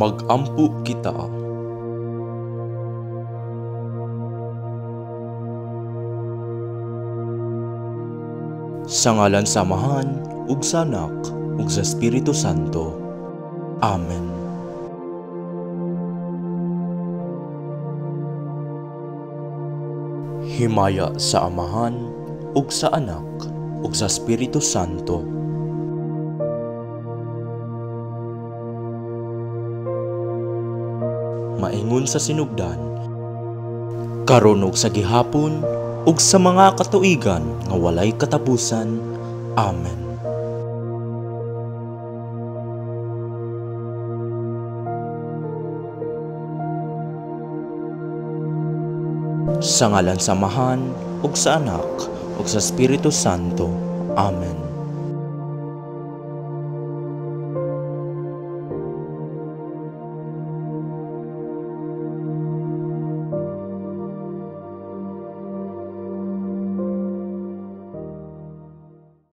Magampo kita. Sa ngalan sa Amahan, ug sa Anak, ug sa Espiritu Santo. Amen. Himaya sa Amahan, ug sa Anak, ug sa Espiritu Santo. Maingon sa sinugdan, karon ug sa gihapon, ug sa mga katuigan nga walay katapusan. Amen. Sa ngalan sa Amahan, ug sa Anak, ug sa Espiritu Santo. Amen.